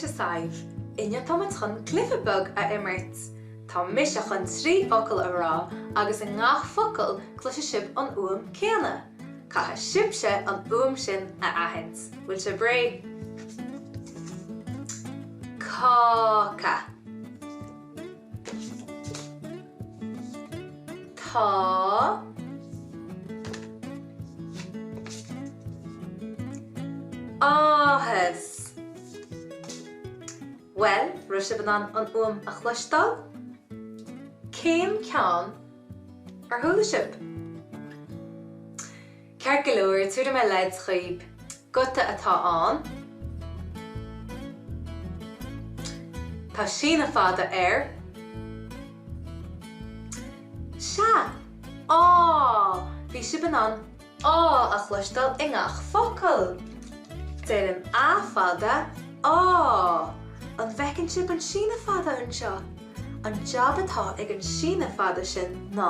Mise Sadhbh. Inniu tá muid chun cluiche beag a imirt. Tá mise chun 3 fhocal a rá agus i ngach focal cloisfidh sibh an fhuaim céanna. Caithfidh sibhse an fhuaim sin a aithint. Bhfuil sibh réidh? Cáca. Tá. Áthas. Bhuel, raibh sibh in ann an fhuaim a chloisteáil? Cén ceann ar chuala sibh? Ceart go leor, tabharfaidh mé leid dhaoib. Guta atá ann. Tá síneadh fada air. Sea! Á! Bhí sibh in ann á a chloisteáil i ngach focal! Déanann A fada á. An bhfeiceann sibh an síneadh fada anseo? An jab atá ag an síneadh fada sin ná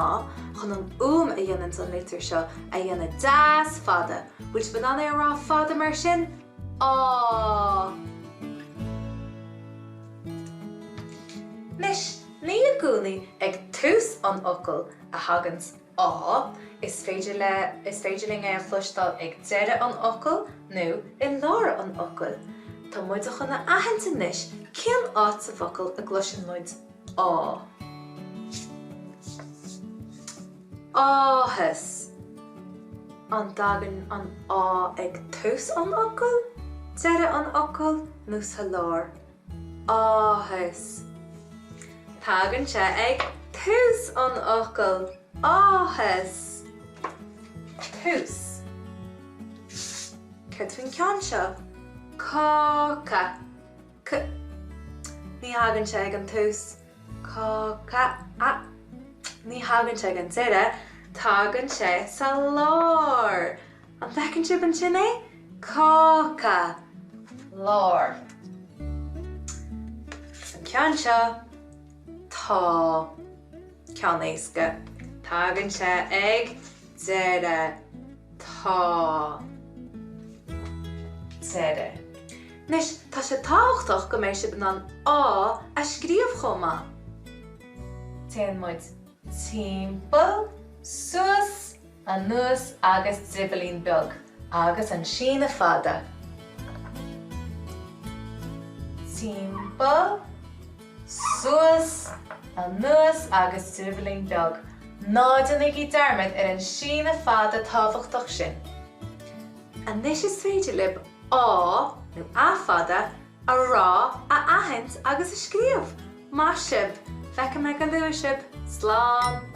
chun an fhuaim a dhéananns an litir seo a dhéanamh deas fada. Bhfuil sibh in ann é a rá fada mar sin? Á. Anois, ní i gcónaí ag tús an fhocail a thaganns Á, is féidir le, is féidir linn é a chloisteáil ag deireadh an fhocail nó i lár an fhocail. Tá muid chun a aithint anois cén áit sa bhfocal a gcloiseann muid Á. Áthas. An dtagann an Á ag tús an fhocail, deireadh an fhocail nó sa lár? Áthas. Tagann sé ag tús an fhocail. Áthas. Tús. Céard faoin ceann seo? Cáca. C. Ní thagann sé ag an tús. Cáca. A. Ní thagann sé ag an deireadh. Tagann sé sa lár. An bhfeiceann sibh ansin é? Cáca. Lár. Agus an ceann seo, tá. Ceann éasca. Tagann sé ag deireadh. Tá. Deireadh. Anois, tá sé tábhachtach go mbeidh sibh in ann Á a scríobh chomh maith. Déanann muid timpeall, suas, anuas agus drioballín beag agus an síneadh fada. Timpeall, suas, anuas agus drioballín beag. Ná déanaigí dearmad ar an síneadh fada tábhachtach sin. Anois is féidir libh Á nó A fada a rá, a aithint agus a scríobh! Maith sibh! Feicfidh mé go luath sibh! Slán!